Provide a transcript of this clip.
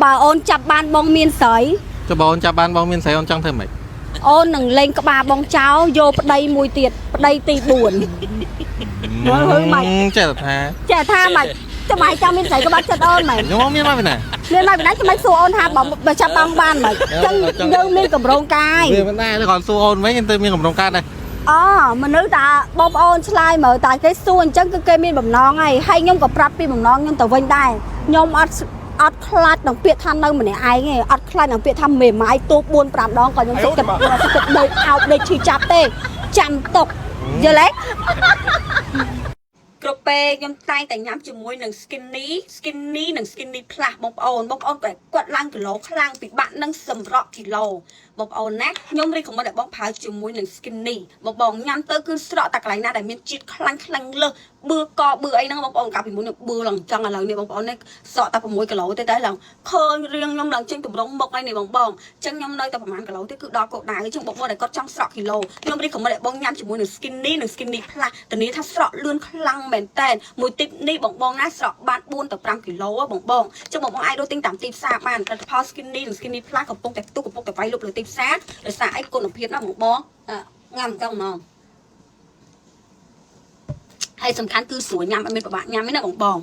បើអូនចាប់បានបងមានស្រី ចុះបើអូនចាប់បានបងមានស្រីអូនចង់ធ្វើម៉េច អូននឹងលេងក្បាលបងចោលយកប្តីមួយទៀតប្តីទី4 មើលហឺម៉េច ចេះតែថា ចេះថាម៉េចចាំឲ្យចាំមានស្រីក្បាត់ចិត្តអូនម៉េច ខ្ញុំមានមកពីណា មានមកពីណាចាំឲ្យសួរអូនថាបើបើចាប់បងបានម៉េចអញ្ចឹងយើងមានកម្រងកាយ វាមិនដែរគ្រាន់សួរអូនវិញទៅមានកម្រងកាយដែរ អូមនុស្សតាបងប្អូនឆ្លើយមើលតាគេសួរអញ្ចឹងគឺគេមានបំណងហើយហើយខ្ញុំក៏ប្រាប់ពីបំណងខ្ញុំទៅវិញដែរខ្ញុំអត់អត់ខ្លាចនឹងពាក្យថានៅម្នាក់ឯងទេអត់ខ្លាចនឹងពាក្យថាមេម៉ាយទូ4 5ដងក៏ខ្ញុំសុខចិត្តសុខចិត្តដេកអោបដេកឈឺចាប់ទេចាំទុកយល់ទេ គ្រប់ពេលខ្ញុំតែងតែញ៉ាំជាមួយនឹង skinny skinny និង skinny plus បងប្អូនបងប្អូនគាត់គាត់ឡើងគីឡូខ្លាំងពិបាកនឹងសម្រក់គីឡូបងប្អូនណាខ្ញុំ recommend ឲ្យបងប្រើជាមួយនឹង skinny បងបងញ៉ាំទៅគឺស្រក់តែកន្លែងណាដែលមានជាតិខ្លាញ់ខ្លាញ់លើសបឿកបឿអីហ្នឹងបងប្អូនកាលពីមុនខ្ញុំបឿឡើងចង់ឥឡូវនេះបងប្អូននេះស្រក់តែ6គីឡូទេតែឡើងឃើញរាងខ្ញុំឡើងចេញតម្រង់មុខហើយនេះបងបងអញ្ចឹងខ្ញុំនៅតែប្រហែលគីឡូទេគឺដល់គោលដៅអញ្ចឹងបងប្អូនដែលគាត់ចង់ស្រក់គីឡូខ្ញុំ recommend ឲ្យបងញ៉ាំជាមួយនឹង skinny និង skinny plus ធានាថាស្រក់លឿនខ្លាំងមែនតែនមួយទីបនេះបងបងណាស្រក់បាន4ទៅ5គីឡូហ៎បងបងអញ្ចឹងបងបងអាចរកទិញតាមទីផ្សារបានផលិតផល skinny និង skinny plus កំពុងតែផ្ទុះកំពុងតែវាយលុកលើទីផ្សារដោយសារអីគុណភាពណាបងបងញ៉ាំចង់ហ្មងហើយសំខាន់គឺស្រួលញ៉ាំអត់មានពិបាកញ៉ាំទេណាបងបង។